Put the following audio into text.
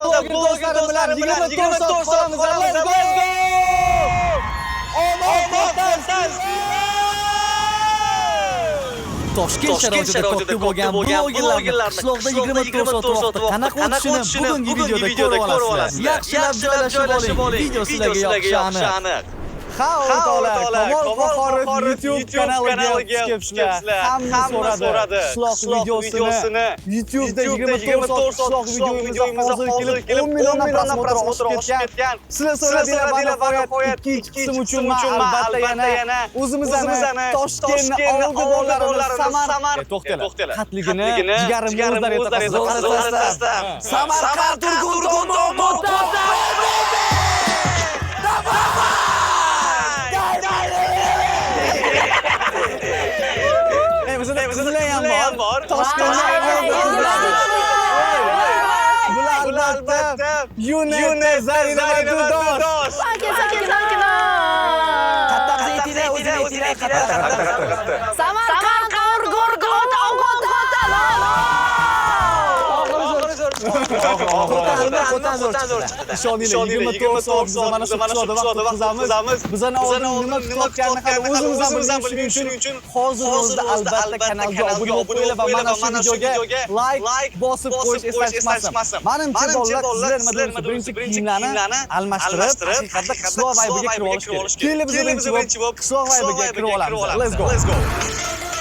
Bloger do'stlarim bilan 24 soat qolamiz. Let's go! Omon. Toshkent sharoitida katta bo'lgan blogerlarni qishloqda 24 soat vaqtda qanaqa o'tishini bugungi videoda ko'rib olasizlar. Yaxshilab joylashib oling, video sizlarga yoqishi aniq. Ha, o'rtoqlar, Kamol Qohorov YouTube kanaliga xush kelibsizlar. Hamma so'radi. Qishloq videosini YouTube'da 24 soat qishloq videomiz hozir kelib 10 milliondan просмотр oshib ketgan. Sizlar so'radinglar va nihoyat ikkinchi qism uchun man albatta yana o'zimizni Toshkentni oldi bolalarimiz Samar to'xtanglar. Qatligini jigarimni o'zlari aytadi. Samarqand Turgun tomon. Bizda qizlar ham bor. Toshkentda bular albatta Yunus, Zarina va Dudosh. Sakin, sakin, sakin. Qattiq o'zini aytinglar, qattiq. Samarqand, Urgut, Ishoninglar, 24 soat biz mana shu qishloqda vaqt o'tkazamiz. Bizani oldin nima kutayotganini hali o'zimiz ham bilmaymiz. Shuning uchun hozir o'zida albatta kanalga obuna bo'lib qo'yinglar va mana shu videoga like bosib qo'yish esdan chiqmasin. Manimcha, bolalar, sizlar nima deysiz? Birinchi kiyimlarni almashtirib, haqiqatda qishloq vibe'iga kirib olish kerak. Kelib biz birinchi bo'lib qishloq vibe'iga kirib olamiz. Let's go.